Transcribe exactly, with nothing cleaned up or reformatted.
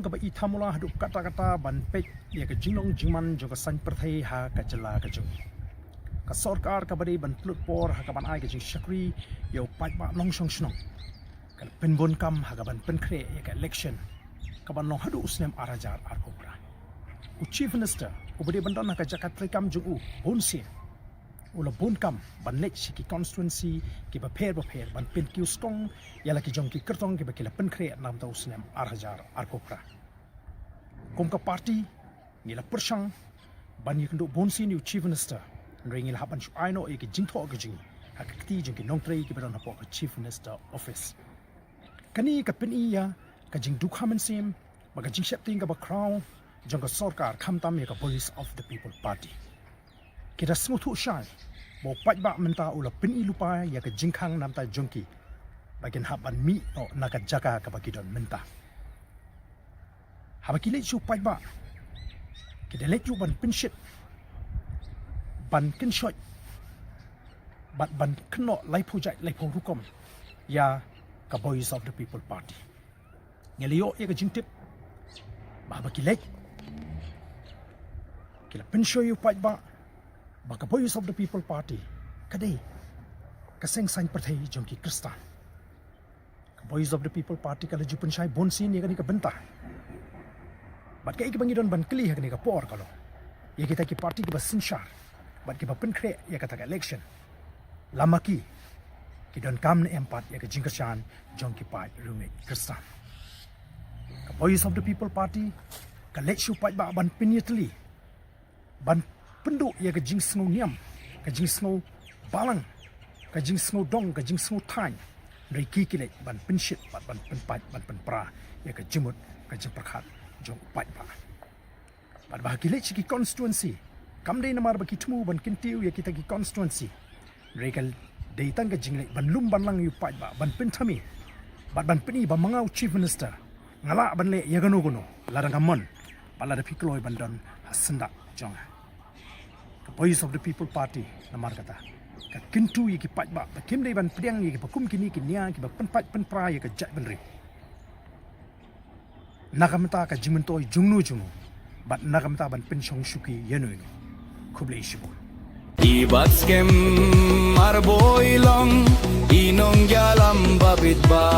Kaba i thamula haduh katta katta ban peit ïa ka jinglong jingman jong ka saiñ pyrthei ha ka jylla ka jong ngi. Ka sorkar kaba dei ban pynlut por ha kaban ai ka jingshakri ïa u paidbah nongshong shnong, ka la pynbun kam ha kaban pynkhreh ïa ka election kaban long haduh u snem ar hajar arphew phra. U Chief Minister uba dei ban don ha ka jaka treikam jong u bun sien, u la bun kam ban leit sha ki constituency kiba pher bapher ban pynkiew skong ïa la ki jong ki kyrtong kiba ki la pynkhreh namar u snem ar hajar arphew phra. Kum ka party ngi la pyrshang ban ïakynduh bun sien ïa u Chief Minister, hynrei ngi la hap ban shu ai noh ïa ki jingthoh ki jong ngi ha ka kti jong ki nongtrei kiba don hapoh ka Chief Minister Office. Kane ka pyni ïa ka jingdukha mynsiem bad ka jingsheptieng kaba khraw jong ka sorkar, khamtam ïa ka Voice of the People Party. Ki da sngewthuh shai ba u paidbah mynta u la pyni lypa ïa ka jingkhang namar jong ki ba kin hap ban mih noh na ka jaka kaba ki don mynta. Haba ki leit sha u paidbah, ki da leit ïa u ban pynshit, ban kynshoit bad ban kynnoh laiphew jait laiphew rukom ïa ka Voice of the People Party. Ngi la ïoh ïa ka jingtip ba haba ki leit, ki la pynshoi ïa u paidbah ba ka Voice of the People Party ka dei ka seng saiñ pyrthei jong ki Khristan. Ka Voice of the People Party ka la ju pynshai bun sien ïa kane ka bynta. Bad kaei kaba ngi don ban kylli ha kane ka por ka long ïa kita ki party kiba synshar bad kiba pynkhreh ïa kata ka election, la ma ki ki donkam ne em pat ïa ka jingkyrshan jong ki paid riewngeit Khristan? Ka Voice of the People Party ka leit sha u paidbah ban pynïatylli, ban pynduh ïa ka jingsngew niam, ka jingsngew balang, ka jingsngew dong, ka jingsngew thaiñ. Hynrei ki ki leit ban pynshit bad ban pynpait, ban pynpra ïa ka jingmut, ka jingpyrkhat jong u paidbah. Bad ba ki leit sha ki constituency, kam dei namar ba ki thmu ban kyntiew ïa kita ki constituency, hynrei ka dei tang ka jingleit ban lum ban lang ïa u paidbah, ban pynthame bad ban pyni ba ma nga u Chief Minister nga lah ban leh ïa kano kano lada nga mon bad lada phi kloi ban don ha syndah jong nga. Ka Voice of the People Party namar kata ka kyntu ïa ki paidbah ba kim dei ban pdiang ïa kiba kum kine ki nia kiba pynpait pynpra ïa ka jaitbynriew na ka bynta ka jingmyntoi jongno jongno bad na ka bynta ban pynshong shuki ïano ïano. Khublei shibun. I bat skhem ar boi long, i nongïalam ba bit ba